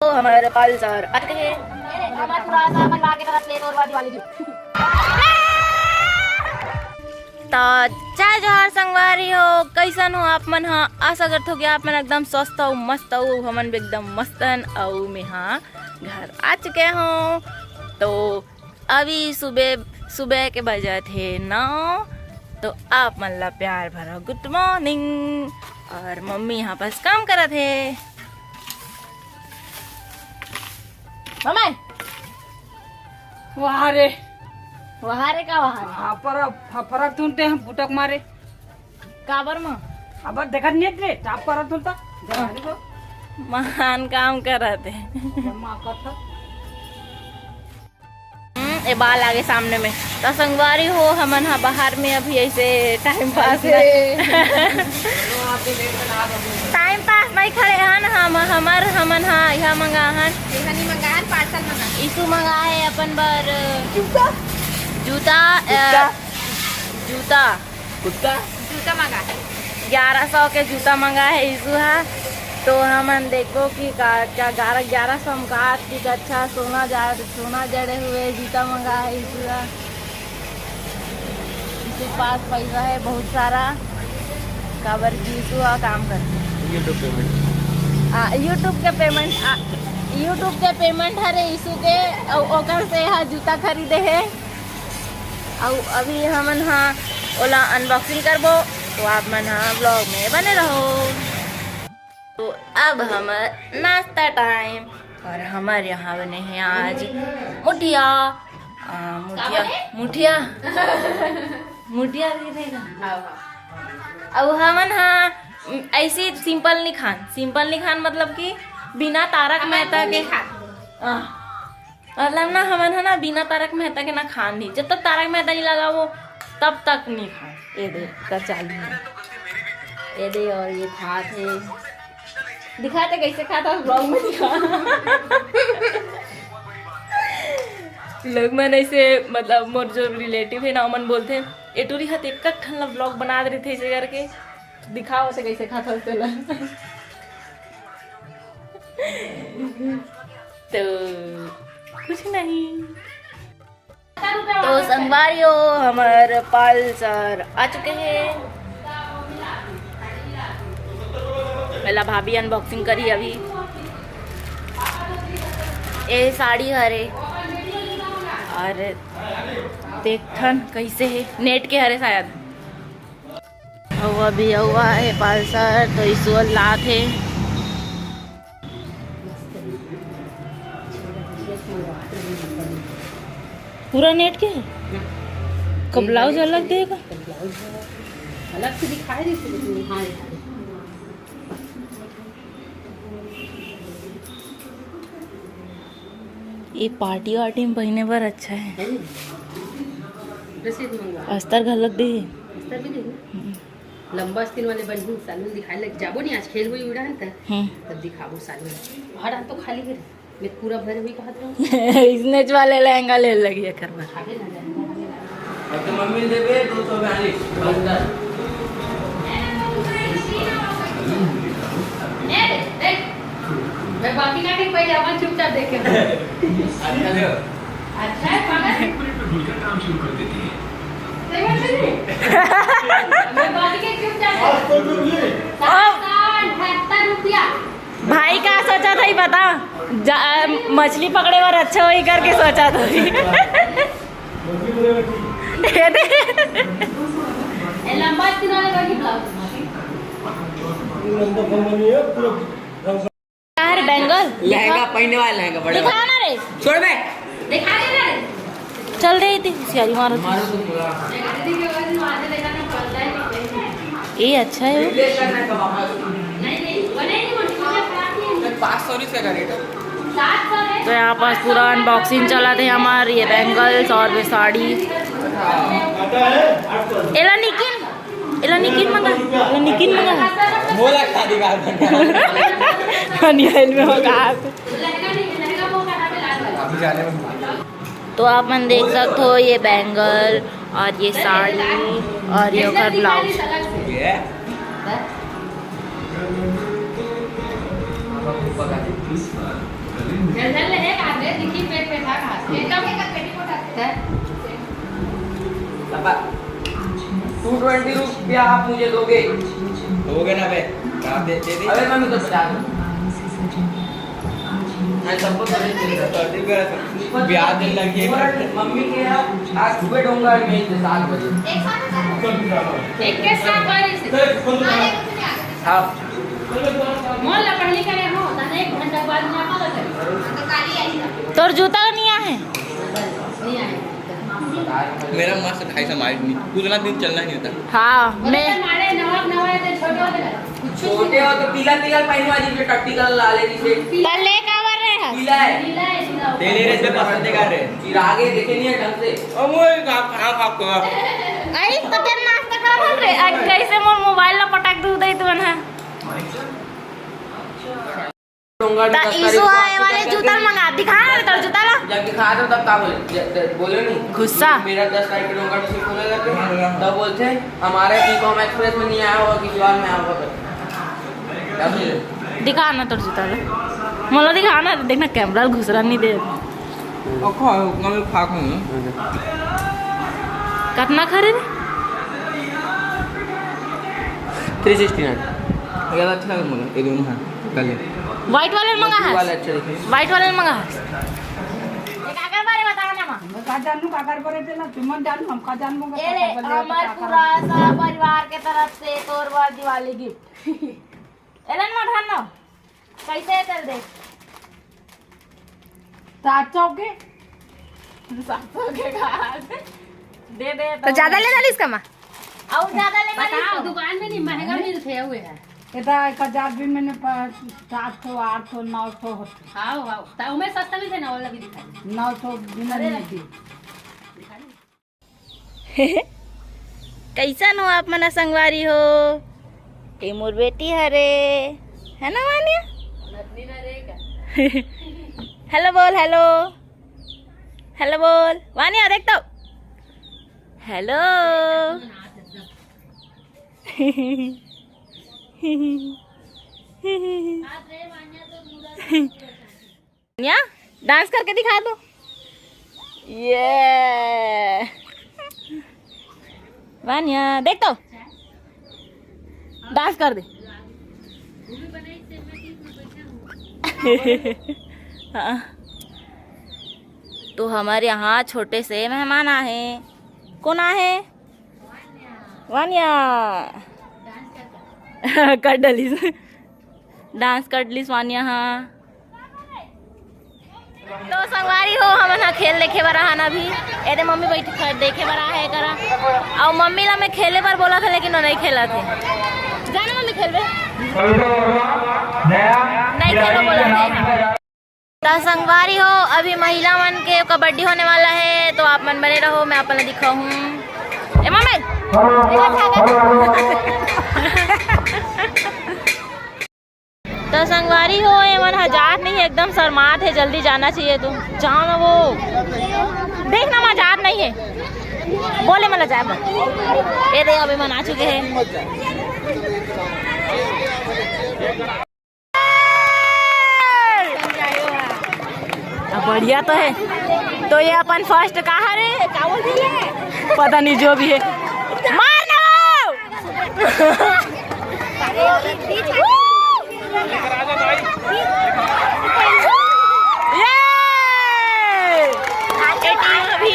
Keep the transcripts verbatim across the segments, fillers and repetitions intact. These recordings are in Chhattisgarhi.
तो हमर पाल सर अटके हे। हमर पूरा सामान मार के तरफ ले तोर वाली वाली। तो जय जोहार संगवारी हो, कैसन हो आप मन हा? आशा करत हो कि आप मन एकदम स्वस्थ हो, मस्त हो। हमन भी एकदम मस्त हन, अउ मैं हा घर आ चुके हूँ। तो अभी सुबह, सुबह के बजत हे नौ। तो आप मन ला प्यार भरा गुड मॉर्निंग। और मम्मी यहाँ पास काम करत हे। मम्मी, वहाँ रे। वहाँ रे का वहाँ रे? हाँ, पर फरक तुनते हम फुटक मारे। काबर मा? अब देखत नहीं रे, टाप पर तुलता। जवानी को। महान काम करत हे। जम्मा करत। हम्म, ए बाल आगे सामने में। तो संगवारी हो, हमन हा बाहर में अभी ऐसे टाइम पास। टाइम पास नहीं खड़े हन हम, हमर, हमन हा यह मंगा हन। यह नहीं मंगा हन, पार्सल मंगा। ईशु मंगा है अपन बर जूता। जूता, अ, जूता। जूता। कुत्ता। जूता मंगा है। ग्यारह सौ के जूता मंगा है ईशु हा। तो हमन देखबो कि का, क्या ग्यारह, ग्यारह सौ में का चीज अच्छा सोना जा, सोना जड़े हुए जूता मंगा है ईशु हा। ईशु पास पैसा है बहुत सारा, काबर की ईशु हा काम करते। YouTube payment। आ, YouTube के payment, आ, YouTube के payment हरे ईशु के, अउ ओकर से हा जूता खरीदे है। अउ अभी हमन हा ओला अनबॉक्सिंग करबो, तो आप मन हा व्लॉग में बने रहो। तो अब हमर नाश्ता टाइम, और हमर यहाँ बने हैं आज मुठिया। आ, मुठिया, मुठिया। मुठिया भी रहेगा। अब हमन हा ऐसी सिंपल नहीं खान, सिंपल नहीं खान मतलब कि बिना तारक मेहता के। आ, मतलब ना, हमन ह ना बिना तारक मेहता के ना खान नहीं, जब तक तारक मेहता नहीं लगाबो तब तक नहीं खान। ये दे, कर चालू है, ये दे, और ये खात है, दिखाते कैसे खाता है, व्लॉग में दिखा। लोग मन ऐसे, मतलब मोर जो रिलेटिव है ना, ओमन बोलते हैं, "ए टूरी हा तो एक ठन ला व्लॉग बना दे रही थे ऐसे करके, दिखाओ से कैसे खाता है तेला।" तो कुछ नहीं। तो संगवारी हो, हमर पाल सर आ चुके हैं। पहला भाभी अनबॉक्सिंग करी अभी। ए साड़ी हरे, और देखथन कैसे है, नेट के हरे शायद। अउ अभी अउ आए हे पार्सल, तो ईश्वर लात हे। पूरा नेट के हे? का ब्लाउज अलग देगा? अलग से दिखाई देती है, हाँ। ये पार्टी वार्टी में पहने बर अच्छा है। है ना? ड्रेसेस मंगवा। अस्तर घलक दे। अस्तर भी दे। हम्म। लंबा अस्तीन वाले बन ही सालून दिखाए लग जाबो नहीं, आज खेलबो ही उड़ान त। हम्म। तब दिखाबो सालून। हर तो खाली है। मैं पूरा भर हुई कहत रहूं। स्नेच वाले लहंगा ले लगी है करवा। खाबे ना जाए। अब तो मम्मी ने देबे दो सौ बयालीस, बहत्तर। मैं बाकी ना के पहले अपन चुपचाप देखे। अच्छा, ले। अच्छा है, पागल। एक मिनट में घुलकर काम शुरू कर देती है। सही बात है। मैं बाकी के चुपचाप देखे। सात सौ अठहत्तर रुपया। भाई का सोचा था, ये बता। जा, मछली पकड़े बर अच्छा होही करके सोचा था। ये दे। ए, लंबा किनारे बैठी ब्लाउज। यार, बैंगल लहंगा दिखा। पहनने वाला लहंगा बड़ा दिखा वाला। ना रे। छोड़ बे। दिखा दे ना रे। चल रही थी, होशियारी मारो थी। मारो तो पूरा। ये अच्छा है। पाँच सौ रुपये का रेट है। तो यहाँ पास पूरा अनबॉक्सिंग चला थे हमार, ये बैंगल्स और भी साड़ी। एला निकिन, एला निकिन मंगा, एला निकिन मंगा। मोला शादी का। अनियल में होगा। अभी जाने में। तो आप मन देख सकते हो, ये बैंगल और ये साड़ी और ये ओकर ब्लाउज। ये? हाँ, पापा को पका दे। जल जल रहे कांदे दिखी पेट पे था घास। एकदम। पापा, टू ट्वेंटी रुपया आप मुझे दोगे? दोगे ना बे? दे, दे दे। अबे मम्मी तो पचास। मैं सबको थोड़ी दे दूंगा। ब्याज लगी है। मम्मी के यहाँ आज सुबह डोंगा में ही थे सात बजे। एक के साथ बारिश। हाँ। मोल ला पहली करे हो, तने एक घंटा बाद में आता था। तोर जूता नहीं आए? मेरा मस्त ढाई सौ माइल नहीं, उतना दिन चलना नहीं होता। हाँ, मैं मारे नवा नवा है तो छोटे हो तो पीला पीला पहनवा जी, जो टट्टी कलर ला ले जिसे। कल ले काबर रहे हैं? पीला है। तेरे रे से पसंद है कर रहे। चिरागे देखे नहीं है ढंग से। अब वो एक आप कहाँ खाओ? आई तो तेरा नाश्ता कर रहे। कैसे मोर मोबाइल ला पटक दूँ दे तू ना। डोंगर में ता तस्करी ईसो को आए वाले जूता मंगा, दिखा ना रे तोर जूता ला। जब दिखा दो तब का बोले? ज-, ज-, बोले नहीं। गुस्सा। मेरा दस तारीख के डोंगर में शिफ्ट होने लगे, तब बोलते हैं, "हमारे ई कॉम एक्सप्रेस में नहीं आया होगा, किसी और में आया होगा।" तब बोले। दिखा ना तोर जूता ला। मोला दिखा ना, देखना कैमरा घुसरा नहीं दे। ओखो, ओखो, मैं फाक हूँ। कतना खरीद? Three sixty nine. ये वाला अच्छा लगा मुझे, ये दोनों हैं, कल ये। व्हाइट वाले मंगा है? वाला अच्छा दिखे। व्हाइट वाले मंगा है? ये काकर बारे बताओ ना, माँ। हम का जानू, काकर बारे देना, तुम मन जानू, हम का जानू, ये ले, काकर बारे हमारे बताओ। पूरा सा परिवार के तरफ से तोर बर दिवाली गिफ्ट। एलन मत हन्नो। कैसे है, चल दे। सात सौ के? सात सौ के का? दे दे तो ज्यादा ले डालिस का माँ? और ज्यादा ले डालिस बताओ, तो? दुकान में नहीं, महंगा मिलते हुए है। इतना एक हजार भी मैंने प-, सात सौ, आठ सौ, नौ सौ होते। हाँ, हाँ, तो उमें सस्ता भी थे ना, वो लगी दिखाई। नौ सौ भी अरे नहीं दी। कैसन हो आप मन संगवारी हो? ए मोर बेटी हरे, है ना वानिया? हेलो बोल, हेलो। हेलो बोल वानिया, देख तो। हेलो। वानिया, डांस करके दिखा दो। ये वानिया, देख तो, डांस कर दे। हाँ। तो हमारे यहाँ छोटे से मेहमान आहे। कौन आहे? वानिया। कर डलिस। डांस कर डलिस वानिया हा। तो संगवारी हो, हमन हा खेल देखे बर आहा ना अभी। एदे मम्मी बैठ ख-, देखे बर आहे करा। अउ मम्मी ला मैं खेले बर बोला था, लेकिन वो नहीं खेला थे। जाना मम्मी खेलबे। नहीं खेलो बोला थे। त संगवारी हो, अभी महिला मन के कबड्डी होने वाला है, तो आप मन बने रहो, मैं आप मन ला दिखाहूँ। ए मम्मी, देखा था? तो संगवारी हो, ये मन ह जात नहीं है, एकदम शर्मात है, जल्दी जाना चाहिए। तो जाओ ना, वो देख ना, मैं जात नहीं है, बोले मला जाए। ये दे, अभी मन आ चुके हैं। अब बढ़िया तो है। तो ये अपन फर्स्ट कहाँ रे? का बोलते हैं? पता नहीं, जो भी है। मार ना वो! ये! ये टीम अभी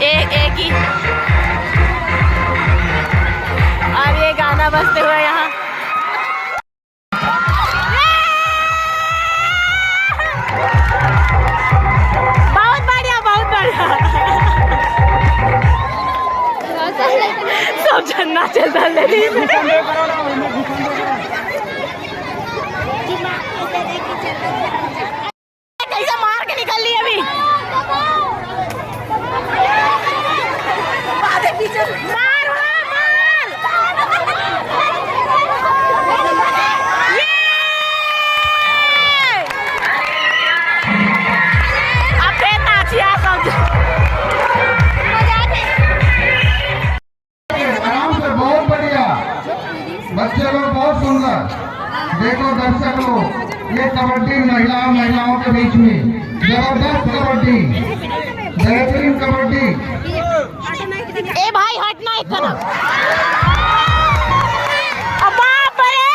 एक, एक ही। और ये गाना बजते हुए यहाँ। बहुत बढ़िया, बहुत बढ़िया। सब झन्ना चल रहा है। कैसे मार के निकल ली अभी। मार, मार, मार। ये! अब फिर नाचिया सब। आराम से, बहुत बढ़िया। कबड्डी महिला, महिलाओं के बीच में जबरदस्त कबड्डी, बेहतरीन कबड्डी। ए भाई, हट ना इतना। अब बाप रे,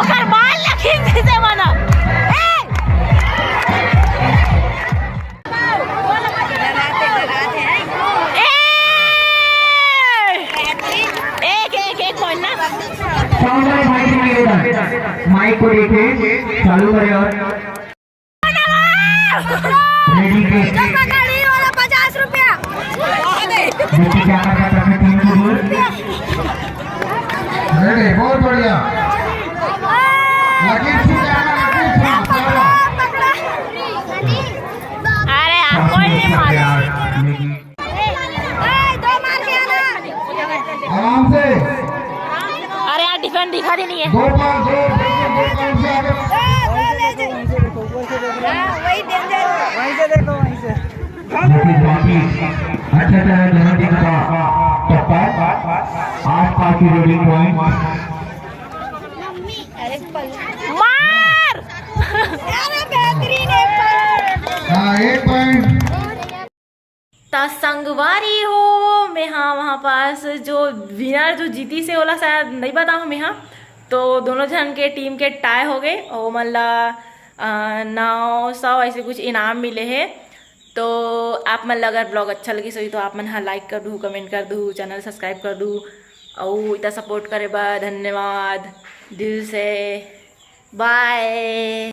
ओकर बाल लखीम जैसे बना। ए! ए! एक, एक, एक पॉइंट ना। साउंड वाले भाई से निवेदन, माइक को लेके चालू करें और रेडी के। पकड़ी वाला पचास रुपया। देखिए क्या करता है अपनी टीम के लिए। रेडी, बहुत बढ़िया। लकीर से जाना, लकीर से जाना। अरे, आप कोई नहीं मारे। आराम से। अरे यार, डिफेंड दिखा रही नहीं है। गोपाल, गोपाल, गोपाल से आगे। हाँ, वही डेंजर। वहीं से देखो, वहीं से। जो कि बहुत ही अच्छा तरह जन्मदिन का टप्पा है। आसपास की रेडी पॉइंट। मार। अरे, बेहतरीन, एक पॉइंट। हाँ, एक पॉइंट। त संगवारी हो, मैं हाँ वहाँ पास जो विनर जो जीती से ओला शायद नहीं बताऊँ मैं हाँ। तो दोनों जन के टीम के टाई हो गए और ओमन ला अ, नौ सौ ऐसे कुछ इनाम मिले हे। तो आप मन ला अगर ब्लॉग अच्छा लगिस होही तो आप मन हा लाइक कर दू, कमेंट कर दू, चैनल सब्सक्राइब कर दू और इतना सपोर्ट करे बर धन्यवाद दिल से। बाय।